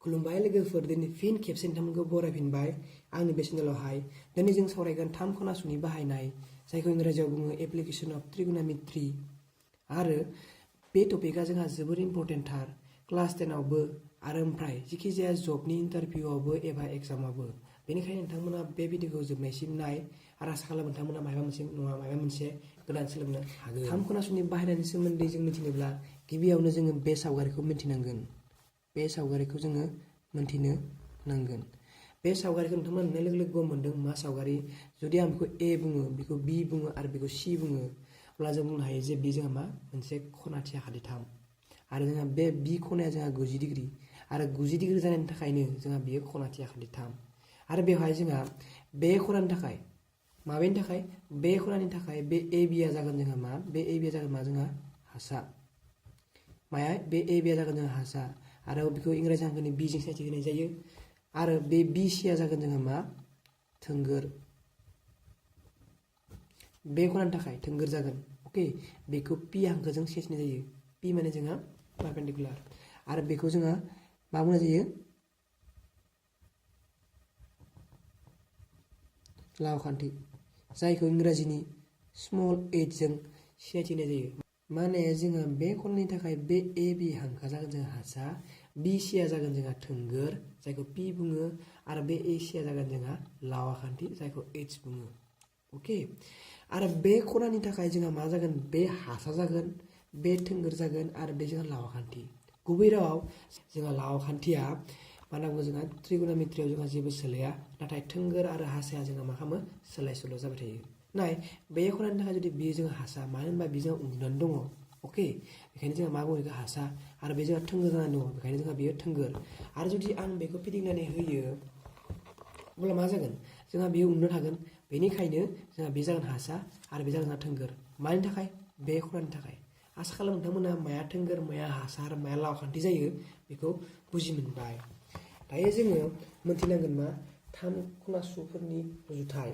खुलुमबाय लोगोफोर दिनै फिन खेबसे नोंथांमोनखौ बरायफिनबाय आंनि बे चेनेलावहाय दिनै जों सावरायगोन थाम खनासुनि बाहायनाय जायखौ इंराजियाव बुङो एप्लिकेशन अफ ट्रिगोनोमेट्री आरो बे टपिकआ जोंहा जोबोर इम्पर्टेन्टथार क्लास 10 आवबो आरो ओमफ्राय जिखि जाया जबनि इन्टारभिउआवबो एबा एग्जामावबो बेनिखायनो नोंथांमोना बे भिडिअखौ जोबनायसिम नाय आरो आसा खालामो नोंथांमोना माबा मोनसे नङा माबा मोनसे गोदान सोलोंनो हागोन। थाम खनासुनि बाहायनायनि सोमोन्दै जों मिथिनोब्ला गिबियावनो जोङो बे सावगारिखौ मिथिनांगोन। बे सावगारिखौ जोङो मोनथिनो नांगोन। बे सावगारिखौ नोंथांमोना नुनाय लोगो लोगो मोनदों मा सावगारि जुदि आं बेखौ ए बुङो बेखौ बी बुङो आरो बेखौ सी बुङो अब्ला जों बुंनो हायो जे बे जोंहा मा मोनसे खनाथिया खालिथाम आरो जोंहा बे बी खनाया जोंहा 90 डिग्री आरो 90 डिग्री जानायनि थाखायनो जोंहा बेयो खनाथिया खालिथाम आरो बेवहाय जोंहा बे खनानि थाखाय माबेनि थाखाय बे खनानि थाखाय बे ए बिया जागोन जोंहा मा बे ए बिया जागोन मा जोंहा हासा माया बे ए बिया जागोन जोंहा हासा आरो बेखौ इंराजि हांखोनि बी जों सिनायथि होनाय जायो आरो बे बी सिया जागोन जोंहा मा थोंगोर बे खनानि थाखाय थोंगोर जागोन अके बेखौ पी हांखोजों सिनायथिनाय जायो पी माने जोंहा पारपेन्डिकुलार आरो बेखौ जोंहा मा बुंनाय जायो लावखान्थि जायखौ इंराजिनि स्मल एच जों सिनायथिनाय जायो माने जोंहा बे खनानि थाखाय बे ए बी हांखोआ जागोन जोंहा हासा बी सिया जागोन जोंहा थोंगोर जायखौ पी बुङो आरो बे ए सिया जागोन जोंहा लावाखान्थि जायखौ एच बुङो अके आरो बे खनानि थाखाय जोंहा मा जागोन बे हासा जागोन बे थोंगोर जागोन आरो बे जोंहा लावाखान्थि गुबै रावाव जोंहा लावाखान्थिया मा होनना बुङो जोंहा ट्रिगोनोमेट्रियाव जोंहा जेबो सोलाया नाथाय थोंगोर आरो हासाया जोंहा मा खालामो सोलाय सोल' जाबाय थायो नाय बे खनानि थाखाय जुदि बे जोंहा हासा मानो होनबा बे जोंहा उन्दुनानै दङ अके बेखायनो जोंहा मा बुङो बेखौ हासा आरो बे जोंहा थोंगोर जानानै दङ बेखायनो जोंहा बेयो थोंगोर आरो जुदि आं बेखौ फिदिंनानै होयो अब्ला मा जागोन जोंहा बेयो उन्दुनो थागोन बेनिखायनो जोंहा बे जागोन हासा आरो बे जागोन जोंहा थोंगोर मानि थाखाय बे खनानि थाखाय आसा खालामो नोंथांमोना माया थोंगोर माया हासा आरो माया लावखान्थि जायो बेखौ बुजि मोनबाय दायो जोङो मोनथिनांगोन मा थाम खनासुफोरनि रुजुथाय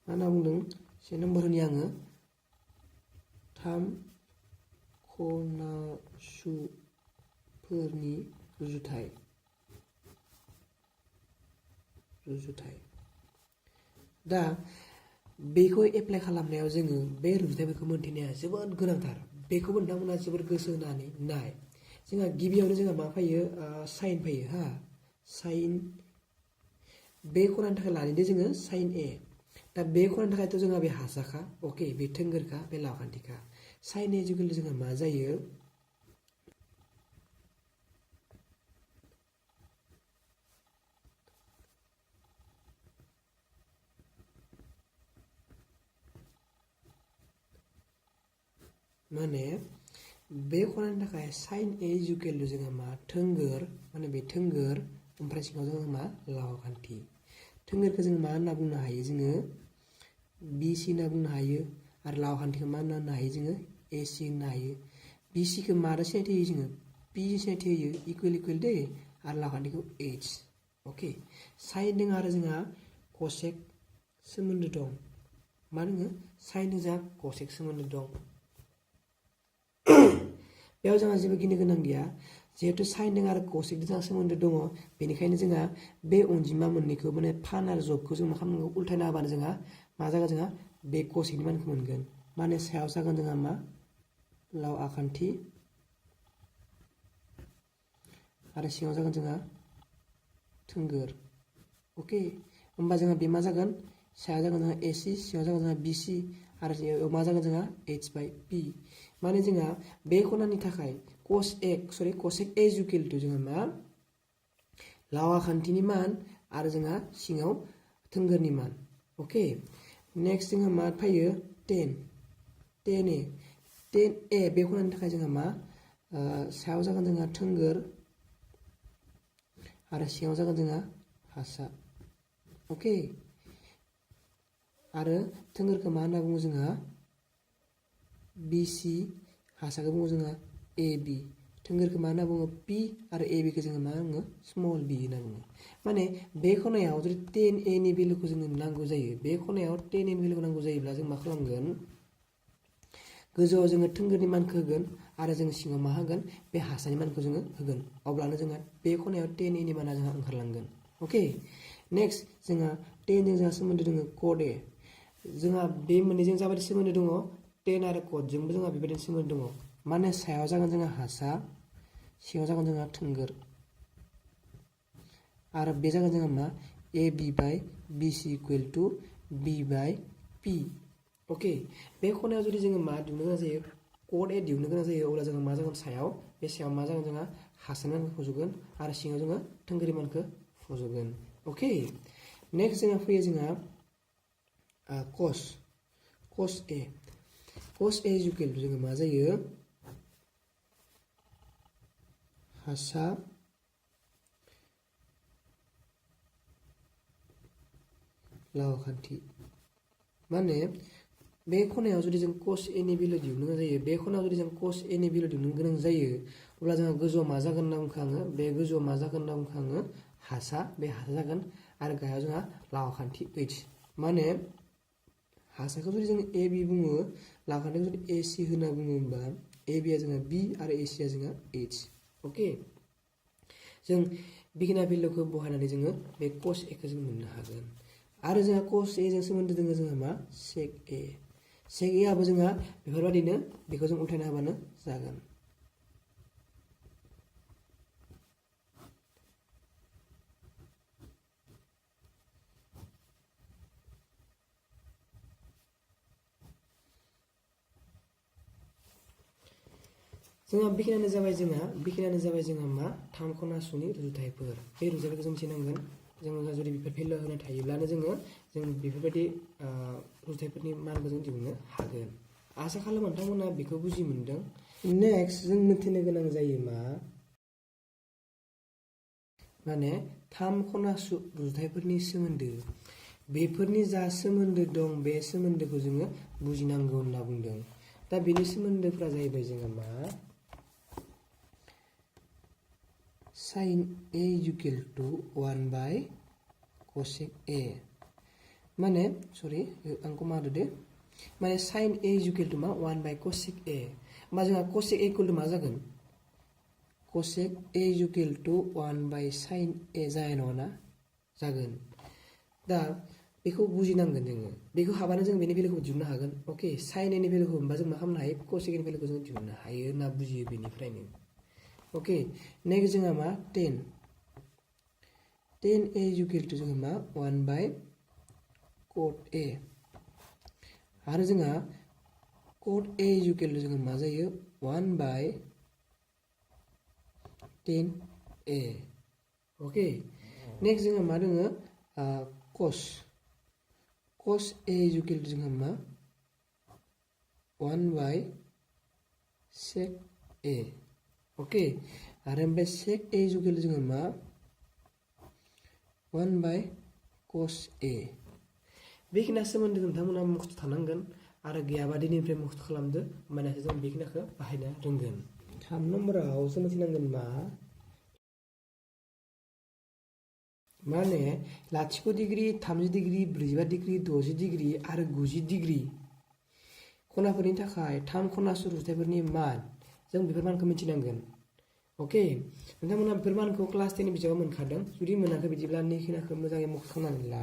मा होनना बुंदों से नम्बर होनि आङो थाम खनासुफोरनि रुजुथाय दा बेखौ एप्लाइ खालामनायाव जोङो बे रुजुथायफोरखौ मोनथिनाया जोबोद गोनांथार बेखौबो नोंथांमोना जोबोद गोसो होनानै नाय जोंहा गिबियावनो जोंहा मा फैयो साइन फैयो हा साइन बे खनानि थाखाय लानिदो जोङो साइन ए दा बे खनानि थाखायथ' जोंहा बे हासाखा अके बे थोंगोरखा बे लावखान्थिखा साइन ए इक्वल जोंहा मा जायो माने बे खनानि थाखाय साइन ए इक्वल जोंहा मा थोंगोर माने बे थोंगोर ओमफ्राय सिङाव जोङो मा लावखान्थि थोंगोरखौ जों मा होनना बुंनो हायो जोङो बी सी होनना बुंनो हायो आरो लावखान्थिखौ मा होनना हायो जोङो ए सी होननो हायो बी सीखौ माजों सिनायथि होयो जोङो पी सिनायथि होयो इक्वल दै आरो लावखान्थिखौ एच अके साइन दङ आरो जोंहा कसेक सोमोन्दो दं मा दङ साइनजों जोंहा कसेक सोमोन्दो दं बेयाव जोंहा जेबो गिनो गोनां गैया जिहेतु साइनजों आरो कसेकजों जोंहा सोमोन्दो दङ बेनिखायनो जोंहा बे अनजिमा मोननैखौ माने फान आरो जबखौ जों मा खालामनांगौ उल्थायना होबानो जोंहा मा जागोन जोंहा बे कसेकनि मानखौ मोनगोन माने सायाव जागोन जोंहा मा लाव आखान्थि आरो सिङाव जागोन जोंहा थोंगोर अके होमबा जोंहा बे मा जागोन सायाव जागोन जोंहा ए सी सिङाव जागोन जोंहा बी सी आरो मा जागोन जोंहा एच बाय पी माने जोंहा बे खनानि थाखाय कसेक ए इक्वल टु जोंहा मा लावाखान्थिनि मान आरो जोंहा सिङाव थोंगोरनि मान अके नेक्स्ट जोंहा मा फैयो टेन ए बे खनानि थाखाय जोंहा मा सायाव जागोन जोंहा थोंगोर आरो सिङाव जागोन जोंहा हासा अके आरो थोंगोरखौ मा होनना बुङो जोंहा बी सी हासाखौ बुङो जोंहा ए बी थोंगोरखौ मा होनना बुङो पी आरो ए बीखौ जोङो मा बुङो स्मल बी होनना बुङो माने बे खनायाव जुदि 10 ए नि भेलुखौ जोंनो नांगौ जायो बे खनायाव 10 ए नि भेलुखौ नांगौ जायोब्ला जों मा खालामगोन गोजौआव जोङो थोंगोरनि मानखौ होगोन आरो जों सिङाव मा होगोन बे हासानि मानखौ जोङो होगोन अब्लानो जोंहा बे खनायाव tan a नि माना जोंहा ओंखारलांगोन अके नेक्स्ट जोंहा tan जों जोंहा सोमोन्दो दङ cot a जोंहा बे मोननैजों जाबायदि सोमोन्दो दङ tan आरो cot जोंबो जोंहा बेबायदिनो सोमोन्दो दङ माने सायाव जागोन जोंहा हासा सिङाव जागोन जोंहा थोंगोर आरो बे जागोन जोंहा मा ab by bc equal to b by p अके बे खनायाव जुदि जोङो मा दिहुननो गोनां जायो cot a दिहुननो गोनां जायो अब्ला जोङो मा जागोन सायाव बे सायाव मा जागोन जोंहा हासानि मानखौ फज'गोन आरो सिङाव जोङो थोंगोरनि मानखौ फज'गोन अके नेक्स्ट जोंहा फैयो जोंहा cos a is equal to जोङो मा जायो हासा लावखान्थि माने बे खनायाव जुदि जों cos a नि भेलु दिहुननो गोनां जायो बे खनायाव जुदि जों cos a नि भेलु दिहुननो गोनां जायो अब्ला जोंहा गोजौआव मा जागोन होनना बुंखाङो बे गोजौआव मा जागोन होनना बुंखाङो हासा बे हासा जागोन आरो गाहायाव जोंहा लावखान्थि h माने हासाखौ जुदि जों ab बुङो लावखान्थिखौ जुदि ac होनना बुङोब्ला ab आ जोंहा b आरो ac आ जोंहा h अके जों बिगिना भेलुखौ बहायनानै जोङो बे cos a खौ जों मोननो हागोन आरो जोंहा cos a जों सोमोन्दो दङ जोंहा मा sec a आबो जोंहा बेफोरबायदिनो बेखौ जों उल्थायना होबानो जागोन जोंहा बेखिनियानो जाबाय जोंहा मा थाम खनासुनि रुजुथायफोर बे रुजुथायफोरखौ जों मिथिनांगोन जोङो जुदि बेफोर भेलु होनाय थायोब्लानो जों बेफोरबायदि रुजुथायफोरनि मानखौ जों दिहुननो हागोन आसा खालामो नोंथांमोना बेखौ बुजि मोनदों नेक्स्ट जों मिथिनो गोनां जायो मा माने थाम खनासु रुजुथायफोरनि सोमोन्दो बेफोरनि जा सोमोन्दो दं बे सोमोन्दोखौ जोङो बुजिनांगौ होनना बुंदों दा बेनि सोमोन्दोफोरा जाहैबाय जोङो मा sin a is equal to 1 by cosec a माने सरि आंखौ मा होदो दे माने sin a is equal to मा 1 by cosec a मा जोंहा cosec a equal to मा जागोन cosec a is equal to 1 by sin a जाया नङा जागोन दा बेखौ बुजिनांगोन जोङो बेखौ हाबानो जों बेनि भेलुखौ दिहुननो हागोन अके sin a नि भेलुखौ मोनबा जों मा खालामनो हायो cosec a नि भेलुखौ जों दिहुननो हायो होनना बुजियो बेनिफ्रायनो ओके नेक्स्ट जोंहा मा tan a is equal to जोंहा मा 1 by cot a आरो जोंहा cot a is equal to जोंहा मा जायो 1 by tan a okay next जोंहा मा दङ cos a is equal to जोंहा मा 1 by sec a ओके आरो ओमफ्राय sec a is equal to जोंहा मा 1 by cos a बेखिनिया सोमोन्दो नोंथांमोना मुखस्थ' थानांगोन आरो गैयाबा दिनैनिफ्राय मुखस्थ' खालामदो होमबानियासो जों बेखिनिखौ बाहायनो रोंगोन 3 नम्बराव जों मिथिनांगोन माने 0 डिग्री 30 डिग्री 45 डिग्री 60 डिग्री आरो 90 डिग्री खनाफोरनि थाखाय 3 खनासु रुजुथायफोरनि मान जों बेफोर मानखौ मिथिनांगोन ओके नोंथांमोना बेफोर मानखौ क्लास 10 नि बिजाबाव मोनखादों जुदि मोनाखै बिदिब्ला नैखिनिखौ मोजाङै मुखस्थ' खालामनानै ला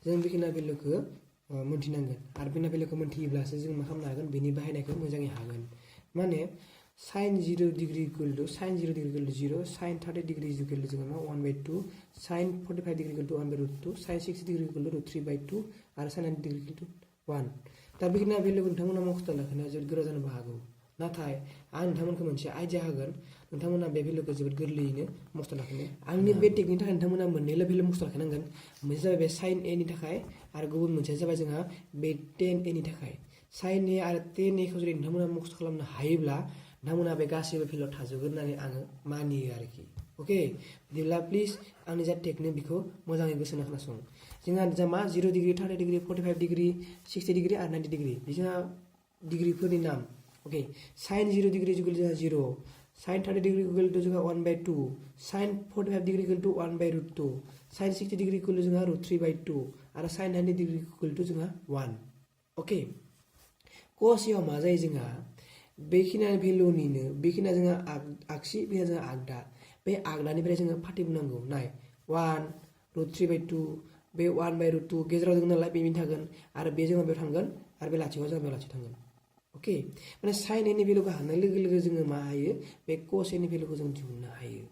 जों बेखिना भेलुखौ मोनथिनांगोन आरो बेखिना भेलुखौ मोनथियोब्लासो जों मा खालामनो हागोन बेनि बाहायनायखौ मोजाङै हागोन माने sin 0 degree equal to 0 sin 30 degree is equal to जोंहा 1 by 2 sin 45 degree equal to 1 by root 2 sin 60 degree equal to root 3 by 2 आरो sin 90 degree equal to 1 दा बेखिना भेलुखौ नोंथांमोना मुखस्थ' लाखिनाया जोबोद गोरा जानोबो हागौ नाथाय आं नोंथांमोनखौ मोनसे आइडिया होगोन नोंथांमोना बे भेलुखौ जोबोद गोरलैयैनो मुखस्थ' लाखिनो आंनि बे टेकनिकनि थाखाय नोंथांमोना मोननैल' भेलु मुखस्थ' लाखिनांगोन मोनसे जाबाय बे sin a नि थाखाय आरो गुबुन मोनसेया जाबाय जोंहा बे tan a नि थाखाय sin a आरो tan a खौ जुदि नोंथांमोना मुखस्थ' खालामनो हायोब्ला नोंथांमोना बे गासैबो भेलुआव थाजोबगोन होननानै आङो मानियो आरोखि ओके बिदिब्ला प्लिज आंनि जा टेकनिक बेखौ मोजाङै गोसो होना खोनासं जोंहा जा मा 0 डिग्री 30 डिग्री 45 डिग्री 60 डिग्री आरो 90 डिग्री जोंहा डिग्रीफोरनि नाम ओके sin 0 डिग्री जोंहा 0 sin 30 डिग्री इक्वल टू जोंहा 1/2 sin 45 degree equal to 1/√2 sin 60 degree equal to जोंहा √3/2 आरो sin 90 डिग्री इक्वल टू जोंहा 1 ओके cos याव मा जायो जोंहा बेखिना भेलुनिनो बेखिना जोंहा आगसि बेखिना जोंहा आगदा बे आगदानिफ्राय जोंहा फाथिबनांगौ नाय 1 √3/2 बे 1/√2 गेजेराव दं नालाय बेनि थागोन आरो बे जोंहा बेयाव थांगोन आरो बे लाथिख'आ जोंहा बेयाव लाथिख' थांगोन ओके माने sin a नि भेलुखौ हानाय लोगो लोगो जोङो मा हायो बे cos a नि भेलुखौ जों दिहुननो हायो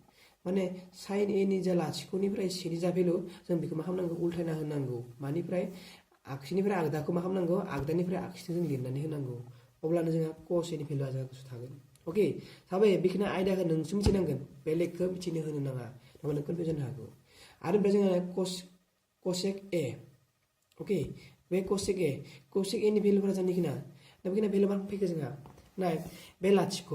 माने sin a नि जा लाथिख'निफ्राय से नि जा भेलु जों बेखौ मा खालामनांगौ उल्टायना होनांगौ मानिफ्राय आगसिनिफ्राय आगदाखौ मा खालामनांगौ आगदानिफ्राय आगसिथिं जों लिरनानै होनांगौ अब्लानो जोंहा cos a नि भेलुआ जोंहा गोसोआव थागोन ओके साबाय बेखिनि आयदाखौ नोंसो मिथिनांगोन बेलेगखौ मिथिनो होनो नाङा नङाबा कनफिउजन हागौ आरो ओमफ्राय जोंहा cosec a ओके बे cosec a नि भेलुफोरा जानिखि ना दा बेखिना भेलु मा फैखो जोंहा नाय बे लाथिख'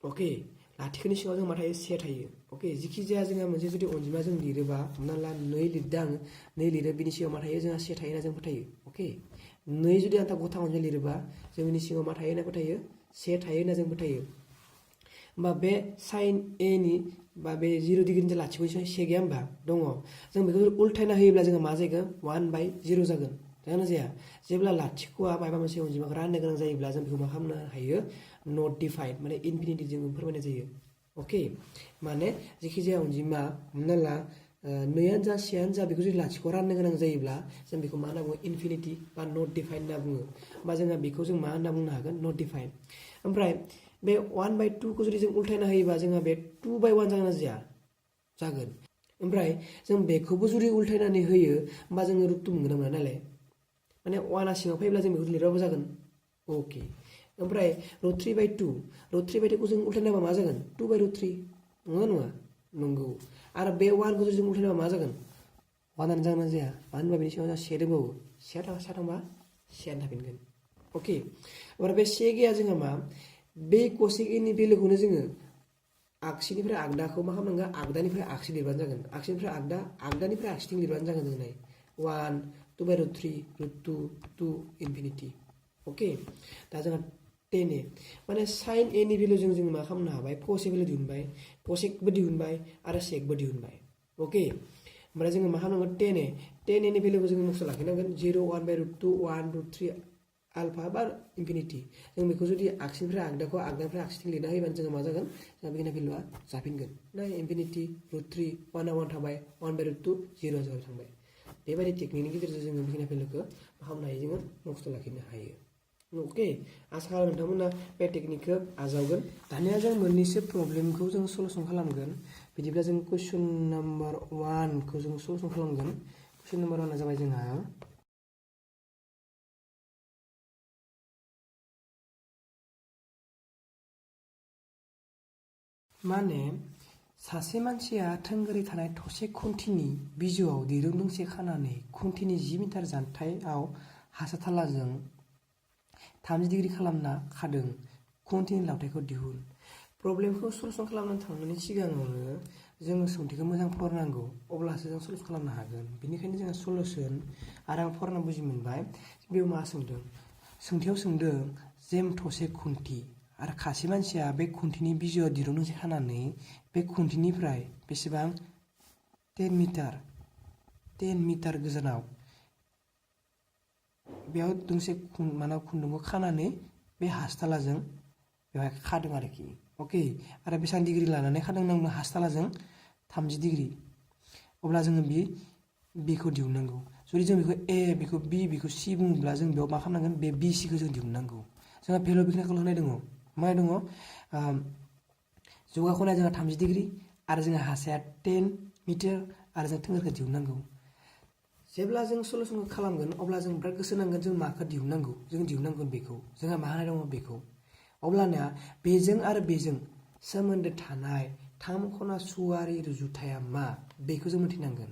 ओके लाथिख'नि सिङाव जों मा थायो से थायो ओके जिखि जाया जोंहा मोनसे जुदि अनजिमा जों लिरोबा हमना ला 2 लिरदों आं 2 लिरो बिनि सिङाव मा थायो जोंहा से थायो होनना जों फोथायो ओके 2 जुदि आंथा गथा अनजिमा लिरोबा जोंनि सिङाव मा थायो होनना फोथायो से थायो होनना जों फोथायो होमबा बे sin a नि बा बे 0 डिग्रीनि लाथिख'नि से गैया होमबा दङ जों बेखौ उल्टायना होयोब्ला जोङो मा जागोन 1/0 जागोन जागोन ना जाया जेब्ला लाथिख'आ माबा मोनसे अनजिमाखौ राननो गोनां जायोब्ला जों बेखौ मा खालामनो हायो नट डिफाइन्ड माने इनफिनिटि जों फोरमायनाय जायो ओके माने जेखि जाया अनजिमा हमना ला 2आनो जा 1आनो जा बेखौ जुदि लाथिख' राननो गोनां जायोब्ला जों बेखौ मा होनना बुङो इनफिनिटि बा नट डिफाइन्ड होनना बुङो होमबा जोंहा बेखौ जों मा होनना बुंनो हागोन नट डिफाइन्ड ओमफ्राय बे 1/2 खौ जुदि जों उल्टायना होयोबा जोंहा बे 2/1 जागोन ना जाया जागोन ओमफ्राय जों बेखौबो जुदि उल्टायनानै होयो होमबा जोङो √2 मोनगोन ना मोना नालाय माने 1 आ सिङाव फैब्ला जों बेखौ लिरबाबो जागोन ओके ओमफ्राय √3/2 खौ जों उल्टायना होबा मा जागोन 2/√3 नङा नङा नंगौ आरो बे 1 खौ जों उल्टायना होबा मा जागोन 1 आनो जागोन ना जाया मानो होनबा बेनि सिङाव से दंबावो से थांबा सेयानो थाफिनगोन ओके ओमफ्राय बे से गैया जोंहा मा बे cosec a नि भेलुखौनो जोङो आगसिनिफ्राय आगदाखौ मा खालामनांगोन आगदानिफ्राय आगसि लिरबानो जागोन आगसिनिफ्राय आगदा आगदानिफ्राय आगसिथिं लिरबानो जागोन जोंनाय 1 2/√3 √2 2 इनफिनिटि ओके दा जोंहा 10a माने sin a नि भेलुजों जों मा खालामनो हाबाय cos a भेलु दिहुनबाय cosecबो दिहुनबाय आरो secबो दिहुनबाय ओके ओमफ्राय जोङो मा खालामनांगोन 10a नि भेलुखौ जोङो मक्स लाखिनांगोन 0 1/√2 1 √3 आलफा बा इनफिनिटि जों बेखौ जुदि आगसिनिफ्राय आगदाखौ आगदानिफ्राय आगसिथिं लिरना होयोबानो जोङो मा जागोन जोंहा बेखिनि भेलुआ जाफिनगोन ना इनफिनिटि √3 1 आ 1 थाबाय 1/√2 0 जाबाय थांबाय बेबायदि टेकनिकनि गेजेरजों जोङो बेखिनि भेलुखौ मा खालामनो हायो जोङो मक्स लाखिनो हायो ओके आसा खालामो नोंथांमोना बे टेकनिकखौ आजावगोन दानिया जों मोननैसो प्रब्लेमखौ जों सल्युसन खालामगोन बिदिब्ला जों कुइसन नाम्बार 1 खौ जों सल्युसन खालामगोन कुइसन नाम्बार 1 आ जाबाय जोंहा माने सासे मानसिया थोंगोरै थानाय थसे खुन्थिनि बिजौआव दिरुं दोंसे खानानै खुन्थिनि 10 मिटार जानथायाव हासाथालाजों 30 डिग्री खालामना खादों खुन्थिनि लावथायखौ दिहुन प्रब्लेमखौ सल्युसन खालामनो थांनायनि सिगाङावनो जोङो सोंथिखौ मोजां फरायनांगौ अब्लासो जों सल्युसन खालामनो हागोन बेनिखायनो जोङो सल्युसन आरो आं फरायना बुजि मोनबाय बेयाव मा सोंदों सोंथियाव सोंदों जेम थसे खुन्थि आरो खासे मानसिया बे खुन्थिनि बिजौआव दिरुं दोंसे खानानै बे खुन्थिनिफ्राय बेसेबां 10 मिटार गोजानाव बेयाव दोंसे खुन्दुंखौ खानानै बे हासथालाजों बेवहाय खादों आरोखि ओके आरो बेसेबां डिग्री लानानै खादों होनना हासथालाजों 30 डिग्री अब्ला जोङो बेखौ दिहुननांगौ जुदि जों बेखौ ए बेखौ बी बेखौ सी बुङोब्ला जों बेयाव मा खालामनांगोन बे बी सीखौ जों दिहुननांगौ जोंहा भेलु बेखिनिखौ होनाय दङ मा दङ जौगा खनाया जोंहा 30 डिग्री आरो जोंहा हासाया 10 मिटार आरो जों थोंगोरखौ दिहुननांगौ जेब्ला जों सल्युसनखौ खालामगोन अब्ला जों बिराद गोसो नांगोन जों माखौ दिहुननांगौ जों दिहुननांगोन बेखौ जोंहा मा होनाय दङ बेखौ अब्लाना बेजों आरो बेजों सोमोन्दो थानाय 3 खनासुवारि रुजुथाया मा बेखौ जों मिथिनांगोन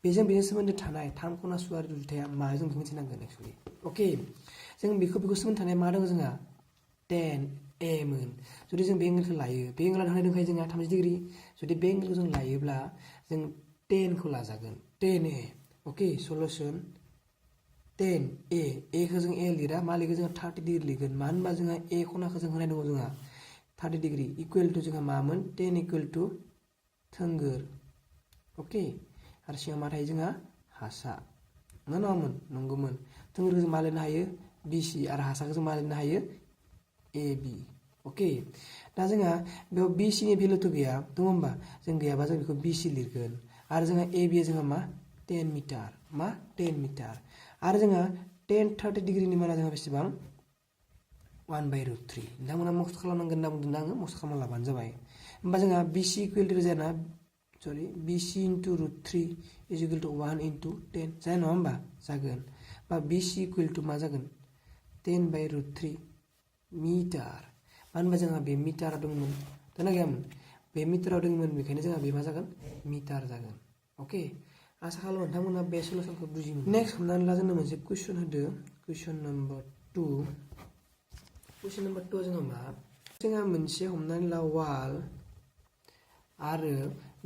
बेजों सोमोन्दो थानाय 3 खनासुवारि रुजुथाया मा जों बेखौ मिथिनांगोन एक्चुअली ओके जों बेखौ सोमोन्दो थानाय मा दङ जोंहा 10 a मोन जुदि जों बे एंगेलखौ लायो बे एंगेला होनाय दंखायो जोंहा 30 डिग्री जुदि बे एंगेलखौ जों लायोब्ला जों 10 खौ लाजागोन 10 a ओके सल्युसन 10 a खौ जों a लिरा मा लिरगोन जों 30 डिग्री लिरगोन मानो होनबा जोंहा a खनाखौ जों होनाय दङ जोंहा 30 डिग्री इकुवेल टू जोंहा मामोन 10 इकुवेल टू थोंगोर ओके आरो सिङाव मा थायो जोंहा हासा ना नङामोन नंगौमोन थोंगोरखौ जों मा लिरनो हायो बिसि आरो हासाखौ जों मा लिरनो हायो एबी ओके दा जोंहा बेयाव बिसि नि भेलुथ' गैया दङ होमबा जों गैयाबा जों बेखौ बिसि लिरगोन आरो जोंहा एबी जोंहा मा 10 मिटार मा 10 मिटार आरो जोंहा 10-30 डिग्रीनि माना जोंहा बेसेबां 1/√3 नोंथांमोना मक्स खालामनांगोन होनना बुंदों आङो मक्स खालामना लाबानो जाबाय होमबा जोंहा बिसि इकुवेल टू जाना सरि बिसि into √3 is equal to 1 into 10 जाया नङा होमबा जागोन बा बिसि इकुवेल टू मा जागोन 10/√3 मिटार मानो होनबा जोंहा बे मिटाराव दंमोन दंना गैयामोन बे मिटाराव दंमोन बेखायनो जोंहा बे मा जागोन मिटार जागोन ओके आसा खालामो नोंथांमोना बे सलुसनखौ बुजिमोन नेक्स्ट हमनानै ला जोंनो मोनसे कुइसन होदो कुइसन नम्बर 2 कुइसन नम्बर 2 जोंहा मा जोंहा मोनसे हमनानै ला वाल आरो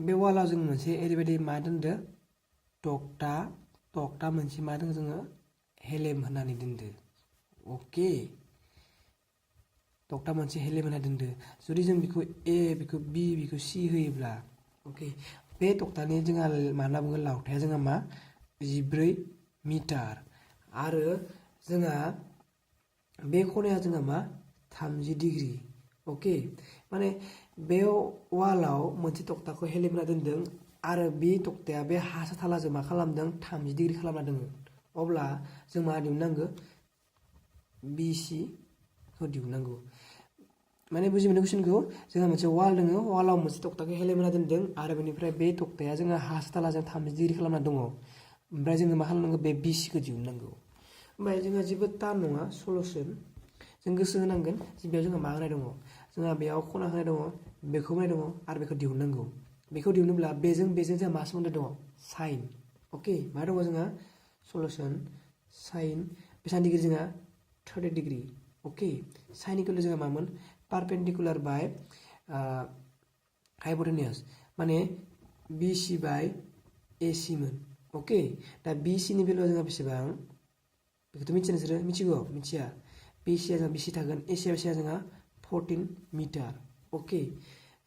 बे वालाव जों मोनसे ओरैबायदि मा दोनदो तक्ता मोनसे मा दों जोङो हेलेम होनानै दोनदो ओके तक्ता मोनसे हेलेम होना दोनदो जुदि जों बेखौ ए बेखौ बी बेखौ सी होयोब्ला ओके बे तक्तानि जोंहा मा होनना बुङो लावथाया जोंहा मा 14 मिटार आरो जोंहा बे खनाया जोंहा मा 30 डिग्री ओके माने बे वालाव मोनसे तक्ताखौ हेलेमना दोनदों आरो बे तक्ताया बे हासा थालाजों मा खालामदों 30 डिग्री खालामना दोङो अब्ला जों मा दिहुननांगौ बिसि खौ दिहुननांगौ माने बुजि मोनदों कुइसनखौ जोंहा मोनसे वाल दङ वालाव मोनसे तक्ताखौ हेलेमना दोनदों आरो बेनिफ्राय बे तक्ताया जोंहा हासा थालाजों 30 डिग्री खालामना दङ ओमफ्राय जोङो मा खालामनांगौ बे बिसिखौ दिहुननांगौ ओमफ्राय जोंहा जेबो तान नङा सलुसन जों गोसो होनांगोन बेयाव जोंहा मा होनाय दङ जोंहा बेयाव खना होनाय दङ बेखौ होनाय दङ आरो बेखौ दिहुननांगौ बेखौ दिहुनोब्ला बेजों जोंहा मा सोमोन्दो दङ साइन ओके मा दङ जोंहा सलुसन साइन बेसेबां डिग्री जोंहा 30 डिग्री ओके साइन इकुवेल जोंहा मामोन पारपेन्डिकुलार बाय हाइपोटेनियास माने बिसि बाय एसि मोन ओके दा बिसि नि भेलुआ जोंहा बेसेबां बेखौथ' मिथिया नोंसोरो मिथिगौ मिथिया बिसिया जोंहा बिसि थागोन एसिया बेसेबां जोंहा 14 मिटार ओके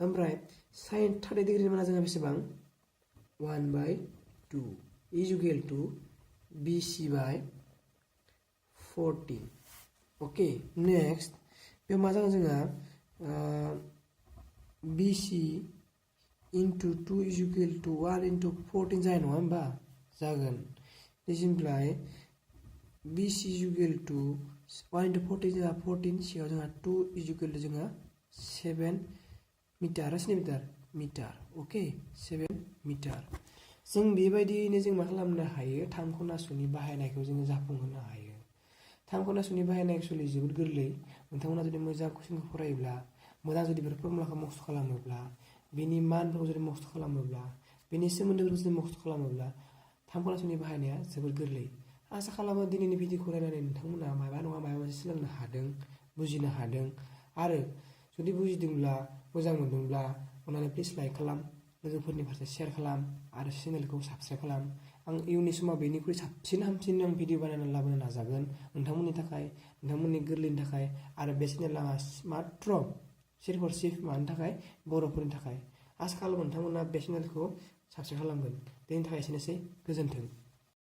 ओमफ्राय साइन 30 डिग्री माना जोंहा बेसेबां 1/2 इज इकुवेल टू बिसि बाय 14 ओके नेक्स्ट बे मा जागोन जोंहा बिसि into 2 is equal to 1 into 14 जाय नङा होमबा जागोन दिस इमप्लाइ बिसि इज इकुवेल टू 1 इनटू 14 जोंहा 14 सिगाङाव जोंहा 2 इज इकुवेल टू जोंहा 7 मिटार मिटार ओके 7 मिटार जों बेबायदियैनो जों मा खालामनो हायो थाम खनासुनि बाहायनायखौ जोङो जाफुंहोनो हायो थाम खनासुनि बाहायनाय एक्चुअली जोबोद गोरलै नोंथांमोना जुदि मोजां कुइसनखौ फरायोब्ला मोजां जुदि बेफोर फर्मुलाखौ मक्स खालामोब्ला बेनि मानफोरखौ जुदि मक्स खालामोब्ला बेनि सोमोन्दोफोरखौ जुदि मक्स खालामोब्ला थाम खनासुनि बाहायनाया जोबोद गोरलै आसा खालामो दिनैनि भिडिअखौ नायनानै नोंथांमोना माबा नङा माबा मोनसे सोलोंनो हादों बुजिनो हादों आरो जुदि बुजिदोंब्ला मोजां मोनदोंब्ला अन्नानै प्लिज लाइक खालाम लोगोफोरनि फारसे शेयार खालाम आरो चेनेलखौ साबस्क्राइब खालाम आं इयुननि समाव बेनिख्रुइ साबसिन हामसिन आं भिडिअ बानायनानै लाबोनो नाजागोन नोंथांमोननि थाखाय नोंथांमोननि गोरलैनि थाखाय आरो बे चेनेला मात्र सिर्फ मानि थाखाय बर'फोरनि थाखाय आसा खालामो नोंथांमोना बे चेनेलखौ साबस्क्राइब खालामगोन बेनि थाखाय एसेनोसै गोजोन्थों।